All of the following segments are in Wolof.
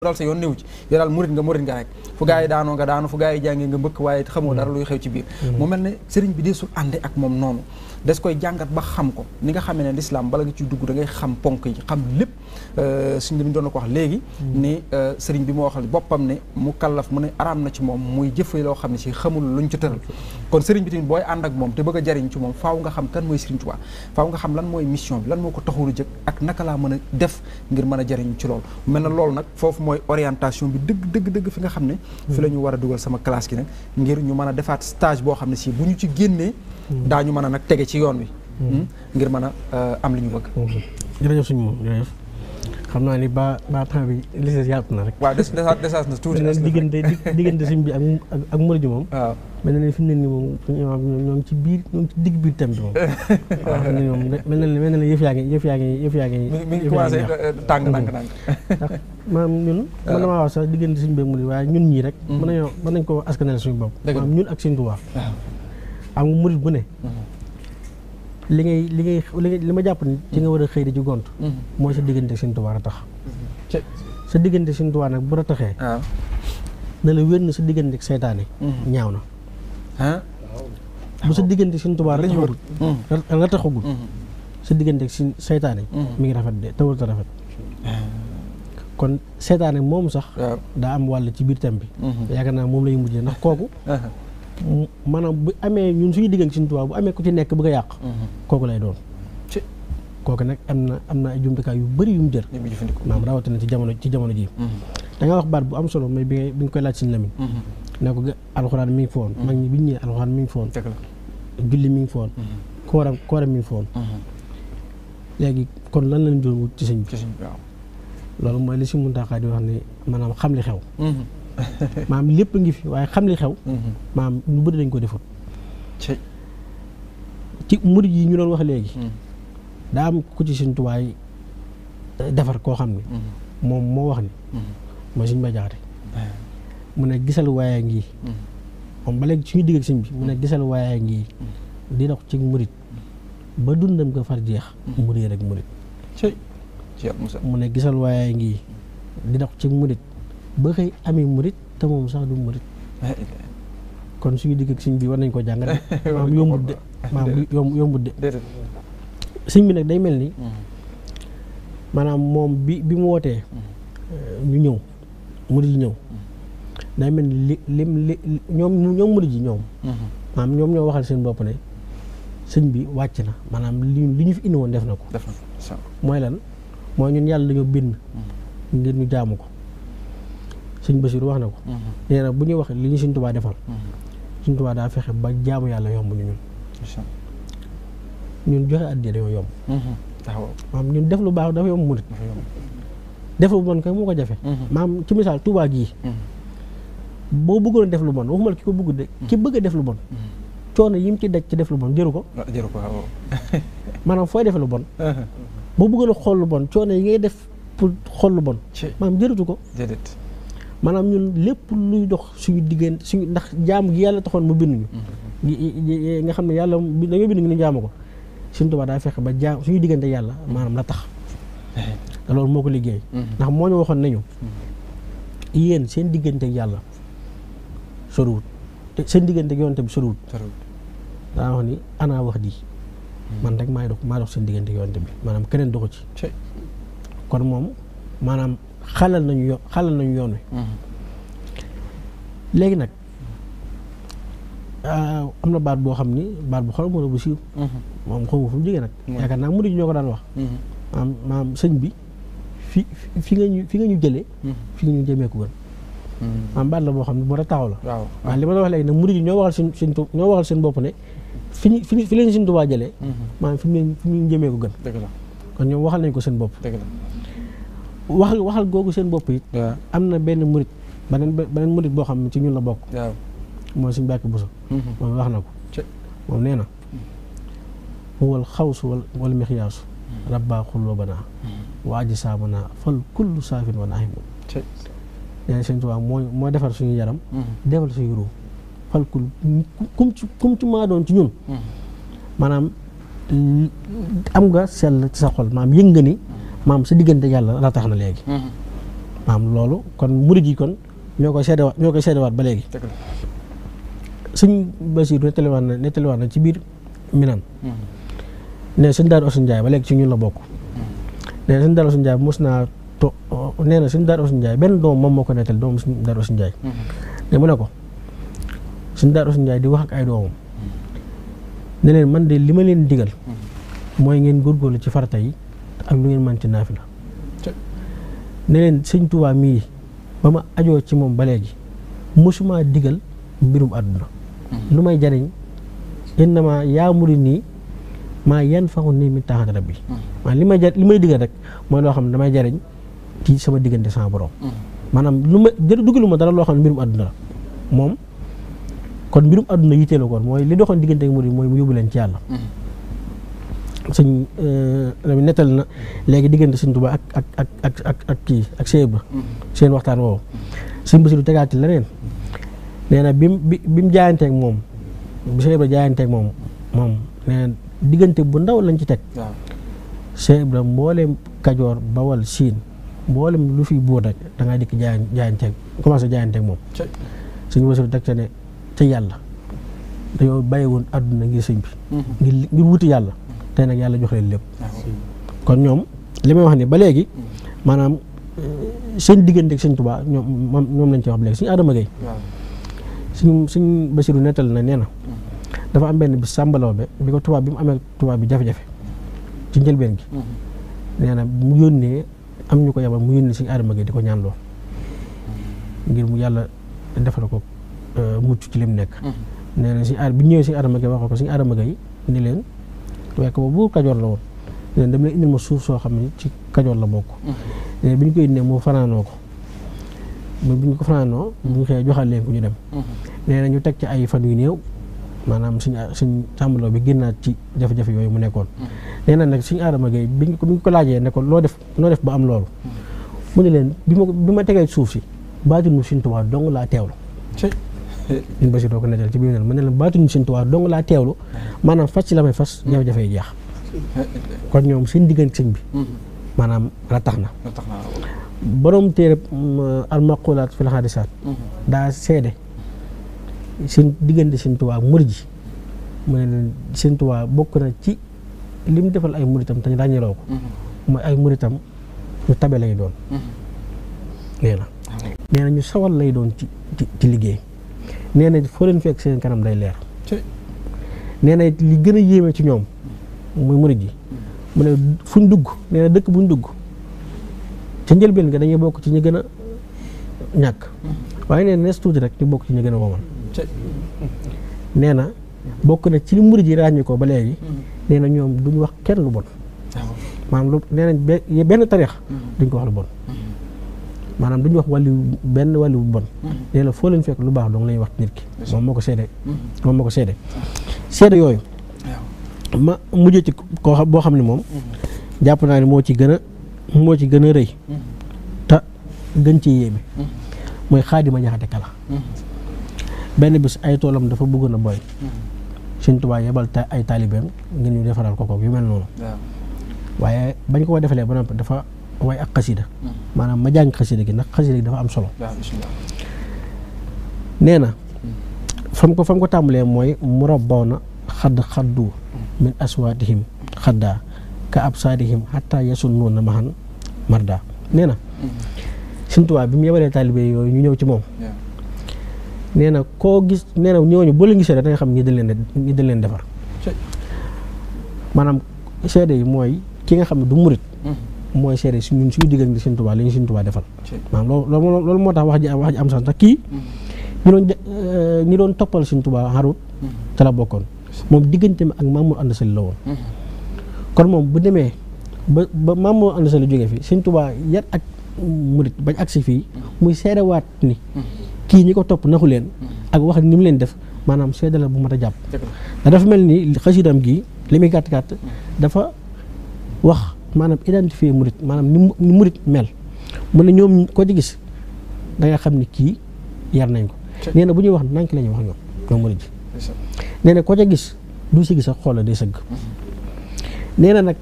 dal sa yoon néew ci yow daal murit nga rek fu gaa yi daanoo nga daanu fu gaa yi jàngee nga mbëkk waaye xamoo dara luy xew ci biir mu mel ne sëriñ bi deesul ànde ak moom noonu des koy jàngat ba xam ko ni nga xamee ne lislaam bala nga ciy dugg da ngay xam ponk yi xam lépp suñu bi doon na ko wax léegi ni sëriñ bi moo waxal boppam ne mu kallaf mu ne araam na ci moom muy jëfe loo xam ne si xamul luñ ci tëral kon sëriñ bi tamit booy ànd ak moom te bëgg a jariñ ci moom faaw nga xam kan mooy sëriñ Tuubaa faaw nga xam lan mooy mission bi lan moo ko taxul a jëkk ak naka laa mën a def ngir mën a jariñ ci loolu mel na loolu nag foofu mooy orientation bi dëgg fi nga xam ne fi la ñu war a dugal sama classe gi nag ngir ñu mën a defaat stage boo xam ne si bu ñu ci génnee daañu mën a nag tege ci yoon wi ngir mën a am li ñu bëgg jërëjëf suñu moom jërëjëf xam naa ni ba temps bi lises yaatu na rek waaw desaas na tuuti diggante suñ bi ak murid moom waaw mel na ne fi mu ne nii moom ñoom ci digg biir thème bi moom waaw xam ne moom mel na ne yëf yaa ngi mi ngi commencé tàng ndànk ndax maam ñun mën damaa wax sax diggante suñ bi ak murid waaye ñun ñii rek mën nañ ko askanale suñu bopp maam ñun ak Sëñ Tuubaa am nga murid bu ne li ma jàpp ni ci nga war a xëy di ci gont mooy sa diggante Sëñ Tuubaa a tax sa diggante Sëñ Tuubaa nag bu la taxee na la wér na sa diggante ak seytaane ñaaw na bu sa diggante Sëñ Tuubaa la taxagul sa diggante ak seytaane mi ngi rafet de tawul ta rafet kon seytaane moom sax daa am wàll ci biir thème bi yaakaar naa moom lay mujjee ndax kooku maanaam bu amee ñun suñu diggan Sëñ Tuubaa bu amee ku ci nekk bëgg a yàq kooku lay doon kooku nag am na ay jumtukaay yu bëri yu mu jër maanaam rawatina ci jamono ji da nga wax baat bu am solo mais bi nga koy laaj Sëñ Lamin ne ko alxuraan mi ngi foon mag ñi bi ñu ñëwee alxuraan mi ngi foon julli mi ngi foon kooram mi ngi foon léegi kon lan lañ doon wut ci sëñ bi loolu mooy li si Muntaxaa di wax ne maanaam xam li xew maam lépp ngi fi waaye xam li xew maam lu bëri dañ ko defut ci murid yi ñu doon wax léegi daa am ku ci Sëñ Tuubaa defar koo xam ne moom moo wax ni mooy Sëñ Mbay Jaxate mu ne gisal waaye ngi moom ba léegi suñu digg ak sëñ bi mu ne gisal waaye ngi di dox ci murid ba dundam ko far jeex murid rek murid mu ne gisal waaye ngi di dox ci murid ba xëy amee murit te moom sax du murit kon suñu digg ak sëñ bi war nañ ko jàngat maam yombut de sëñ bi nag day mel ni maanaam moom bi mu wootee ñu ñëw murit yi ñëw day mel ni ñoom murit yi ñoom maanaam ñoom ñoo waxal seen bopp ne sëñ bi wàcc na maanaam li ñu fi indi woon def na ko mooy lan mooy ñun yàlla dañoo bind ngir ñu jaamu ko Sëñ Basiru wax na ko nee na bu ñuy wax li ñu Sëñ Tuubaa defal Sëñ Tuubaa daa fexe ba jaamu yàlla yomb ñu ñun joxe addiya dañoo yomb maam ñun def lu baax dafa yomb murit def lu bon kay moo ko jafe maam ci misaal Tuubaa gii boo bëggoon a def lu bon waxuma la ki ko bëgg de ki bëgg a def lu bon coono yi mu ci daj ci def lu bon jëru ko maanaam fooy defe lu bon boo bëggoon a xool lu bon coono yi ngay def pour xool lu bon maanaam jërutu ko maanaam ñun lépp luy dox suñu diggante suñu ndax jaamu gi yàlla taxoon mu binduñu nga xam ne yàlla dañoo bind ñu jaamu ko Sëñ Tuubaa daa fexe ba jaam suñu diggante yàlla maanaam la tax te loolu moo ko liggéey ndax moo ñu waxoon nañu yéen seen diggante ak yàlla soriwut te seen diggante ak yonent bi soriwut daa wax ni ana wax di man rek maa dox seen diggante ak yonent bi maanaam keneen doxu ci kon moom maanaam xalal nañu yoon wi léegi nag am na baat boo xam ni baat bu xool moo la bu siiw moom xamu fu mu jógee nag yaakaar naa murid ñoo ko daan wax maam sëñ bi fi nga ñu jëlee fi nga ñu jëmee ko gën maam baat la boo xam ne bu war a taxaw la waaw li ma la wax léegi nag murid yi ñoo waxal seen bopp ne fi leen Sëñ Tuubaa jëlee maanaam fi ñu jëmee ko gën kon ñoom waxal nañ ko seen bopp waxal googu seen bopp it am na benn murit beneen murit boo xam ne ci ñun la bokk mooy Sëñ Mbàkke Buso moom wax na ko moom nee na huwal xawsu wal mixyaasu rabbaa xuloobanaa wa aji saamanaa fal kullu saafin wa naahimun nee na Sëñ Tuubaa moo defar suñu yaram defal suñu ruu fal kul kum ci maa doon ci ñun maanaam am nga sell ci sa xol maanaam yëg nga ni maam sa diggante yàlla la tax na léegi maanaam loolu kon murid yi kon ñoo koy seedewaat ba léegi. sëñ Basiru nettaliwaat na ci biir Minan ne sëñ Daaru Asan Njaay ba léegi ci ñun la bokk. nee na sëñ Daaru Asan Njaay mos naa nee na sëñ Daaru Asan Njaay benn doom moom moo ko nettali doom sëñ Daaru Asan Njaay ne mu ne ko sëñ Daaru Asan Njaay di wax ak ay doomam ne leen man de li ma leen digal mooy ngeen góorgóorlu ci farata yi ak lu ngeen mën ci naafila ne leen sëñ Tuubaa mii ba ma ajoo ci moom ba léegi mosuma digal mbirum àdduna lu may jariñ innama yaamuri nii maa yan faxu nii mi taxan rabbi maa li may digal rek mooy loo xam ne damay jariñ ci sama diggante sama borom maanaam lu ma dugalu ma dara loo xam ne mbirum àdduna la moom kon mbirum àdduna yitteelu koon mooy li doxoon diggante ak murid mooy mu yóbbu leen ci yàlla sëñ nettal na léegi diggante sëñ Tuubaa ak kii ak Cheikh Ibra seen waxtaan woowu sëñ Basiru tegaat ci leneen nee na bi mu jaayanteeg moom bi Cheikh Ibra jaayanteeg moom nee na diggante bu ndaw lañ ci teg Cheikh Ibra mboolem Kajoor Bawal Siin mboolem lu fi buur rek da ngay dikk jaayanteeg commencé jaayanteeg moom sëñ Basiru teg ca ne ca yàlla dañoo bàyyi woon àdduna ngir sëñ bi ngir wuti yàlla tey nag yàlla jox leen lépp kon ñoom li may wax ni ba léegi maanaam seen diggante ak sëñ Tuubaa ñoom lañ ci wax ba léegi suñu Adama Gueye suñ Basiru nettal na nee na dafa am benn bi sàmbalaw bi ko tubaab bi mu amee tubaab bi jafe-jafe ci njëlbeen gi nee na mu yónnee am ñu ko yabal mu yónnee suñu Adama Gueye di ko ñaanloo ngir mu yàlla defal ko mucc ci lim nekk nee na bi ñëwee suñu Adama Gueye wax ko suñu Adama Gueye ni leen waaye ko bu Kajoor la woon leen dama leen indil ma suuf soo xam ne ci Kajoor la bokk nee bi ñu koy indee mu fanaanoo ko bu ñu ko fanaanoo bu ñu xëyee joxal leen ko ñu dem nee na ñu teg ci ay fan yu néew maanaam suñ sàmbaloo bi génnaat ci jafe-jafe yooyu mu nekkoon nee na nag suñu Adama Gueye bi ñu ko laajee ne ko noo def ba am loolu mu ne leen bi ma tegee suuf si baatinu Sëñ Tuubaa dong laa teewlu ñun Basiru doo ko nettal ci biir neen ma ne leen baatinu Sëñ Tuubaa dong laa teewlu maanaam fas ci la may fas jafe-jafe yi jeex kon ñoom seen diggante sëñ bi maanaam ratax na borom téere al-Maqulaat fil Haadisaat daa seede seen diggante Sëñ Tuubaa murid ji mu ne leen Sëñ Tuubaa bokk na ci li mu defal ay muritam te ñu ràññeeloo ko mooy ay muritam ñu tabe lay doon nee na ñu sawal lay doon ci liggéey nee na foo leen fekk seen kanam day leer nee na li gën a yéeme ci ñoom muy murid ji mu ne fuñ dugg nee na dëkk buñ dugg ca njëlbeen nga dañuy bokk ci ñu gën a ñàkk waaye nee na nees tuuti rek ñu bokk ci ñu gën a womal nee na bokk na ci li murid ji ràññi ko ba léegi nee na ñoom duñu wax kenn lu bon maanaam lu nee nañ benn tarix duñ ko wax lu bon maanaam duñu wax benn wàllu bu bon nee na foo leen fekk lu baax dong lañuy wax nit ki moom moo ko seede seede yooyu ma mujjee ci koo boo xam ne moom jàpp naa ne moo ci gën a rëy te gën ci yéeme mooy Xaadima Jaxate Kala benn bis ay toolam dafa bëggoon a boy Sëñ Tuubaa yebal ay taalibeem ngir ñu defaral ko yu mel noonu waaye bañ ko defalee ba noppi dafa way ak xasida maanaam ma jàng xasida gi ndax xasida gi dafa am solo nee na fam ko tàmbalee mooy murabbawna xaddu min aswaatihim xaddaa ka absaarihim xatta yasunnuuna mahan marda nee na Sëñ Tuubaa bi mu yebalee taalibe yooyu ñu ñëw ci moom nee na koo gis nee na ñooñu boo leen gisee rek da nga xam ñi dañ leen defar maanaam seede yi mooy ki nga xam ne du murit mooy seede si ñun suñu diggante Sëñ Tuubaa li ñu Sëñ Tuubaa defal maanaam loolu moo tax wax ji am sax kii ñi doon toppal Sëñ Tuubaa xarut te la bokkoon moom digganteem ak Mamour Anta Sali la woon kon moom bu demee ba Mamour Anta Sali jógee fi Sëñ Tuubaa yar ak murit bañ agsi fii muy seedewaat ni kii ñi ko topp naxu leen ak wax ni mu leen def maanaam seede la bu mat a jàpp da dafa mel ni xasiidam gi li muy gàtt dafa wax maanaam identifier murit maanaam ni murit mel mu ne ñoom ko ci gis da nga xam ni kii yar nañ ko nee na bu ñuy wax nank la ñuy wax ñoom murit ji nee na ko ca gis du si gis sax xoolal day sëgg nee na nag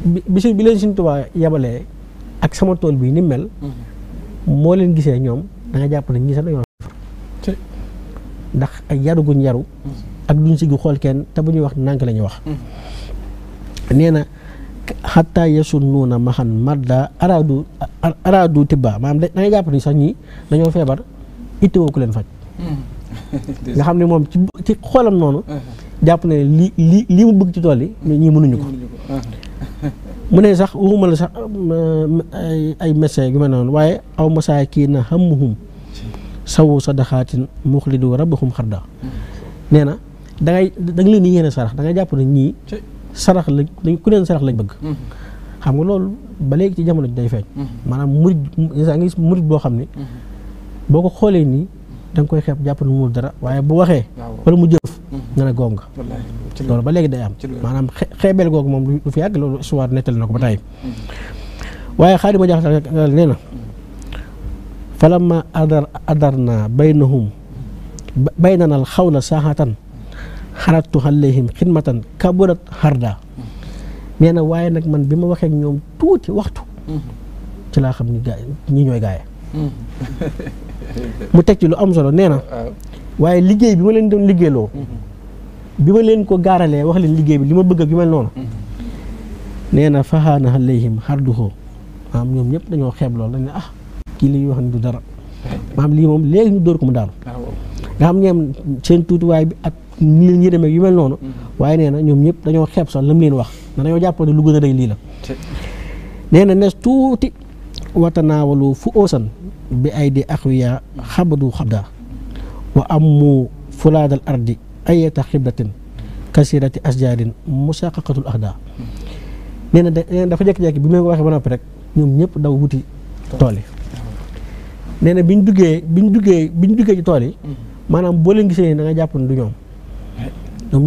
bi leen Sëñ Tuubaa yabalee ak sama tool bi ni mel moo leen gisee ñoom da nga jàpp ne ñii sax dañoo far ndax ay yaru guñ yaru ak duñ si gi xool kenn te bu ñuy wax nànk la ñuy wax nee na xataa yasunnuuna maxan madda araadu tibba maanaam da nga jàpp ni sax ñii dañoo feebar ittewoo ku leen faj nga xam ne moom ci xoolam noonu jàpp ne lii mu bëgg ci tool yi ñii mënuñu ko mu ne sax waxuma la sax ay médecin yu mel noonu waaye aw masaakiina hammuhum sawu sadaxaatin muxlidu rabbahum xarda nee na da nga leen di yéene sarax da ngay jàpp ne ñii sarax lañ ku leen sarax lañ bëgg xam nga loolu ba léegi ci jamono ji day feeñ maanaam murid nga gis murid boo xam ne boo ko xoolee nii da nga koy xeeb jàpp ne mu dara waaye bu waxee wala mu jëf nga ne gonga loolu ba léegi day am maanaam xeebeel googu moom du fi yàgg loolu histoire nettali na ko ba tey waaye Xaadima Jaxate nee na falamma adarna baynanal xawla saaxatan xaratu alayhim xidmatan kaburat harda nee na waaye nag man bi ma waxee ak ñoom tuuti waxtu ci laa xam ni ñi ñooy gaaye mu teg ci lu am solo nee na waaye liggéey bi ma leen doon liggéeyloo bi ma leen ko gaaralee wax leen liggéey bi li ma bëgg ak yu mel noonu nee na faxaana alayhim xarduhoo maanaam ñoom ñëpp dañoo xeeb loolu dañ ne kii li ñuy wax ni du dara maanaam lii moom léegi ñu dóor ko mu daanu nga xam ñeem seen tuutiwaay bi ak ni leen yërëmee yu mel noonu waaye nee na ñoom ñëpp dañoo xeeb sax la mu leen wax na dañoo jàpp ne lu gën a rëy lii la nee na nes tuuti watanaawalu fu oosan bi ay di axwiya xabadu xabda wa ammu fulaadal ardi ayeta xibratin kasirati asjaarin musaqaqatul axda nee na dafa jekki-jekki bi ma ko waxee ba noppi rek ñoom ñëpp daw wuti tool yi nee na biñ duggee ci tool yi maanaam boo leen gisee da nga jàpp ne du ñoom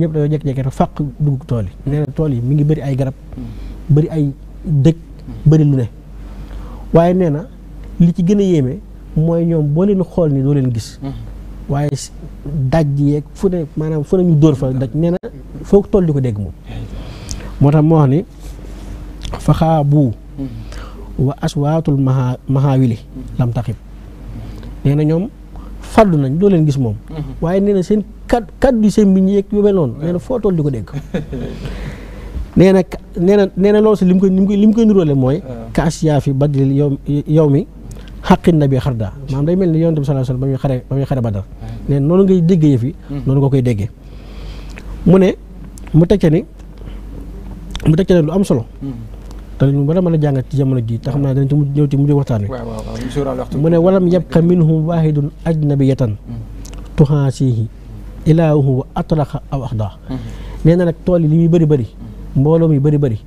ñëpp dañoo jekki-jekki rek fàq dugg tool yi nee na tool yi mi ngi bëri ay garab bëri ay dëkk bëri lu ne waaye nee na li ci gën a yéeme mooy ñoom boo leen xool ni doo leen gis waaye daj yeeg fu ne maanaam fu ne ñu dóor fa daj nee na foog tool di ko dégg moom moo tax moo wax ni faxaabu wa aswaatul mahaawili lam taxib nee na ñoom fàddu nañ doo leen gis moom waaye nee na seen kaddu seen bi ñu yeeg yu mel noonu nee na foo tool di ko dégg nee na loolu si li mu koy niróole mooy ka asiyaafi badril yow mi xaqin na bi xarda maanaam day mel ni yonent bi sallallahu alayhi wasallam ba muy xare Badar nee na noonu ngay déggee yëf yi noonu nga koy déggee mu ne mu teg ca ne lu am solo te ñu war a mën a jàngat ci jamono ji te xam naa danañ ci ñëw ci mujj waxtaan wi mu ne walam yabqa minhum waahidun ajnabiyatan tuhaasihi ilaahu wa atlaqa aw axda nee na nag tool yi li muy bëri bëri mbooloo mi bëri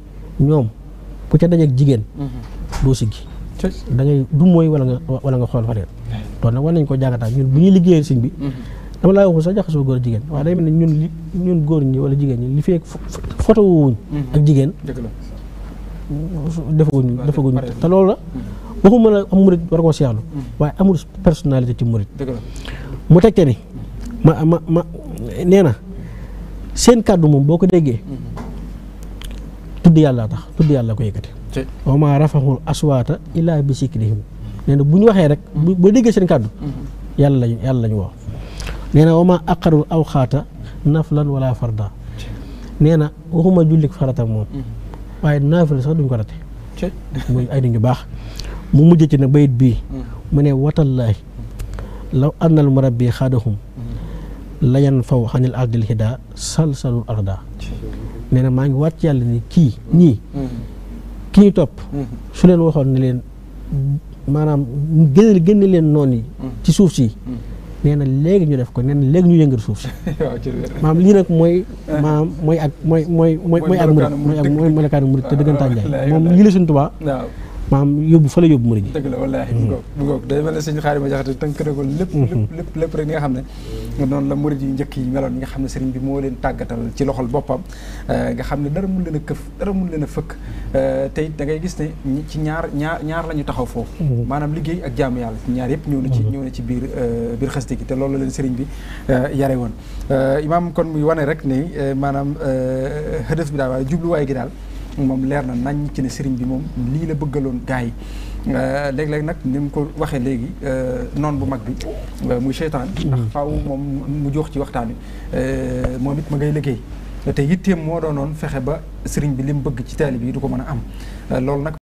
ñoom ku ca dajeeg jigéen doo siggi da ngay du mooy wala nga xool fa leen tool nag war nañ ko jàngataat ñun bu ñuy liggéeyal sëñ bi dama laa waxul sax jaxasoo góor jigéen waaye day mel ne ñun góor ñi wala jigéen ñi li fekk photo wuñ ak jigéen defaguñ te loolu la waxuma la am murit war koo seexlu waaye amul personnalité ci murit mu tegte ni ma nee na seen kàddu moom boo ko déggee tudd yàlla tax tudd yàlla ko yëkkati wa maa rafaxul aswaata illaa bi sikrihim nee na bu ñu waxee rek boo déggee seen kàddu yàlla lañu wax nee na wa maa aqarul awxaata naflan wala farda nee na waxuma jullik farata moom waaye naafila sax duñ ko rate muy ay nit ñu baax mu mujj ci nag bayit bii mu ne watallaahi law annal murabbi xaadahum layan faw xanil ardil hida salsalul arda nee na maa ngi waat ci yàlla ni kii ñu topp su leen waxoon ne leen maanaam génne leen noon yi ci suuf si nee na léegi ñu def ko nee na léegi ñu yëngal suuf si maanaam lii nag mooy maanaam mooy ak murit mooy melokaanu murit te dëggantaan jaay moom lii la Sëñ Tuubaa maanaam yóbbu fa la yóbbu murit yi dëgg la wallaahi bu ngoog day mel ne Sëñ Xaadima Jaxate tënk na ko lépp rek ni nga xam ne noonu la murit yi njëkk yi meloon ñi nga xam ne sëriñ bi moo leen tàggatal ci loxol boppam nga xam ne dara mun leen a këf dara mun leen a fëkk te it da ngay gis ne ci ñaar la ñu taxaw foofu maanaam liggéey ak jaamu yàlla ñaar yëpp ñëw na ci biir xasida gi te loolu leen sëriñ bi yare woon imaam kon muy wane rek ni maanaam hëdëf bi daal waaye jubluwaay gi daal moom leer na nañ ci ne sëriñ bi moom lii la bëggaloon gaa yi léeg-léeg nag ni mu ko waxee léegi noon bu mag bi muy seytaan ndax faaw moom mu jox ci waxtaan wi moom it ma ngay liggéey te yitteem moo doonoon fexe ba sëriñ bi li mu bëgg ci taalib yi du ko mën a am loolu nag